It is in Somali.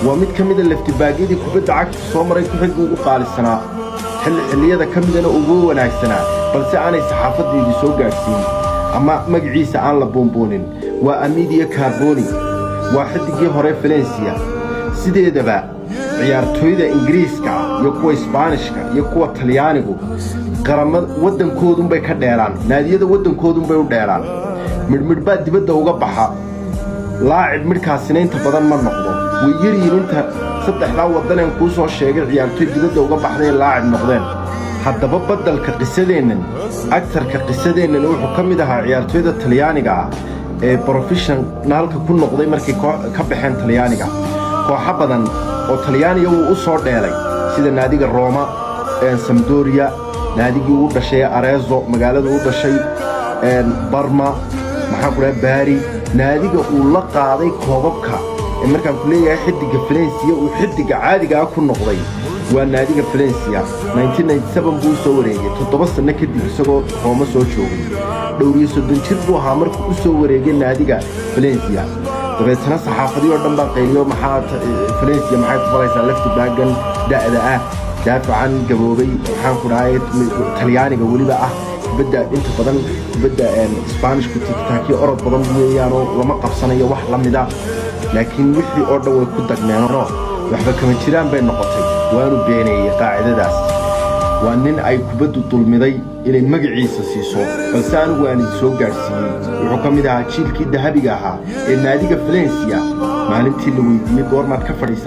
Waa mid ka mida left back-yadii kubadda cagta soo maray ku-xigga ugu qaalisanaa, xilli xilliyada ka midana ugu wanaagsanaa, balse aanay saxaafaddiidii soo gaadhsiin ama magaciisa aan la buunbuunin. Waa Amedeo Carboni, waa xidigii hore Valencia. Sideedaba ciyaartooyda Ingiriiska iyo kuwa Isbaanishka iyo kuwa Talyaanigu qarama waddankoodunbay ka dheelaan, naadiyada waddankoodunbay u dheelaan. Midhmidhbaa dibadda uga baxa laacib, midhkaasina inta badan ma noqdo. Way yaryihiin inta saddexdaa waddaneen kuu soo sheegay ciyaartooy dibadda uga baxday laacib noqdeen. Haddaba badalka qisadeennan, actor-ka qisadeennan, wuxuu ka mid ahaa ciyaartooyda Talyaaniga ah ee professional-ka ku noqday markay ka baxeen Talyaaniga. Kooxo badan oo Talyaaniga wuu u soo dheelay, sida naadiga Roma, Sampdoria, naadigii uu dhashay Arezzo, magaalada u dhashay Parma, maxaan ku dhahay, Bari, naadiga uu la qaaday koobabka. Ee markaan ku leeyahay xidiga Valencia uu xidiga caadigaa ku noqday waa naadiga Valencia. Buu u soo wareegay 7 sanno kadib isagoo Rooma soo joogay. Dhowr iyo 30 jir buu ahaa markuu u soo wareegay naadiga Valencia. Dabeetana saxaafadii oo dhan baa qayliyo: "Maxaa Valencia maxay ku falaysaa left back-gan da'da ah, daafacan gaboobay?" Maxaan ku dhahay, Talyaaniga weliba ah, kubadda inta badan kubadda Isbaanishku tiki-taka-yo orod badan weeyaanoo lama qabsanayo wax la mida. Laakiin wixii oo dhan way ku dagneenoo waxba kama jiraan bay noqotay. Waanu beeneeyey qaacidadaas. Waa nin ay kubaddu dulmiday inay magaciisa siiso, balse anigu waan idin soo gaadhsiiyey. Wuxuu ka mid ahaa jiilkii dahabiga ahaa ee naadiga Valencia. Maalintii la weydiiyey goormaad ka fadhiisan